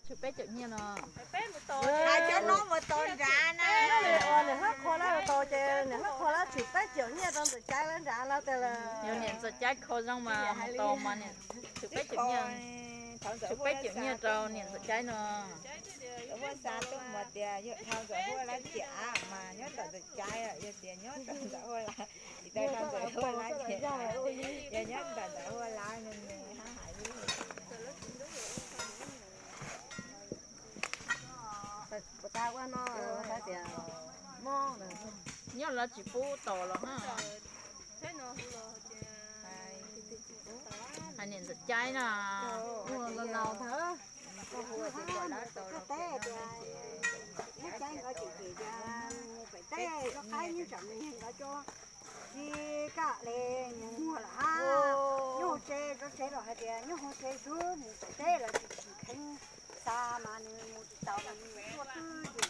Tshuav peb caum nyiaj no. Hais cov no mus tau nrad na. Niam hlob Qhua Lab tau ces niam hlob Qhua Lab tshuav peb caum nyiaj rau Ntxawm Caib lawv nrad lawv tias lawm. Yog niam Ntxawm Caib kho zoo mas mus tau mas niam tshuav peb caum nyiaj, tshuav peb caum nyiaj rau niam Ntxawm Caib no. Ntxawm Huaj Xab tuaj mus tias yog dhau Ntxawm Huaj Lab tiam mas nyob tom Ntxawm Caib, yog tias nyob tom Ntxawm Huaj Lab, tsis tau dhau Ntxawm Huaj Lab tiam, yog nyob tom Ntxawm Huaj Lab no nws hab hais li. Nyob lawv tsis pub tos los na. Hais niam Ntxawm Caib na. Ua los laus ntawd. Teb tias, lub caij nkawd tseem cem tias mus pem teb, lub qaib nyob tsam me nkawd cov tsis kam li mus muag lawm hab. Nyob hauv tsev, cov tsev los hais tias nyob hauv tsev xwb, mus pem teb lawv tsis tsis kheev xa mas nws mus tsis taus mas nws tuaj twb tsis